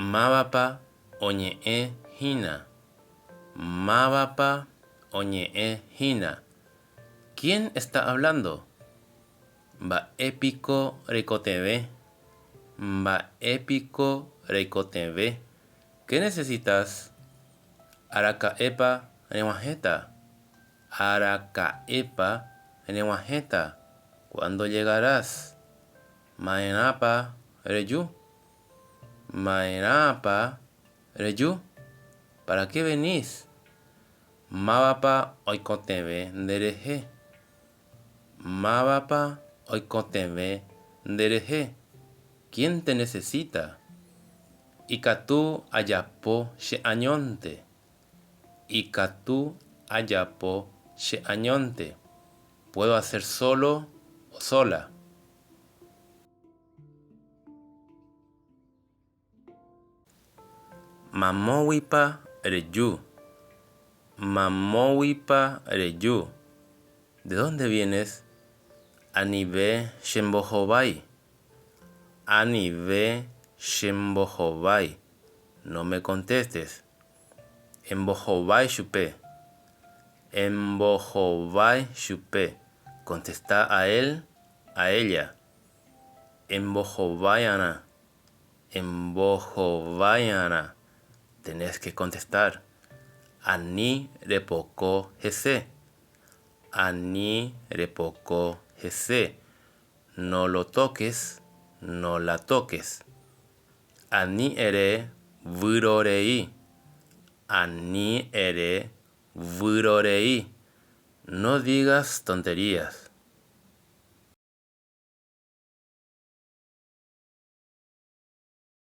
Mávapa oñe'ẽ hína. Mávapa oñe'ẽ hína. ¿Quién está hablando? Mba'épiko reikotevẽ. Mba'épiko reikotevẽ. ¿Qué necesitas? Araka'épa reg̃uahẽta. Araka'épa reg̃uahẽta. ¿Cuándo llegarás? Ma'erãpa reju. Ma'erãpa reju. ¿Para qué venís? Mávapa oikotevẽ nderehe. Mávapa oikotevẽ nderehe. ¿Quién te necesita? Ikatu ajapo cheañónte. Ikatu ajapo cheañónte. Puedo hacer solo o sola. Mamóguipa reju. Mamóguipa reju. ¿De dónde vienes? Anive chembohovái. Anive chembohovái. No me contestes. Embohovái chupe. Embohovái chupe. Contesta a él, a ella. Embohovai'arã. Embohovai'arã. Tenés que contestar. Ani repoko hese. Ani repoko hese. No lo toques, no la toques. Ani ere vyrorei. Ani ere vyrorei. No digas tonterías.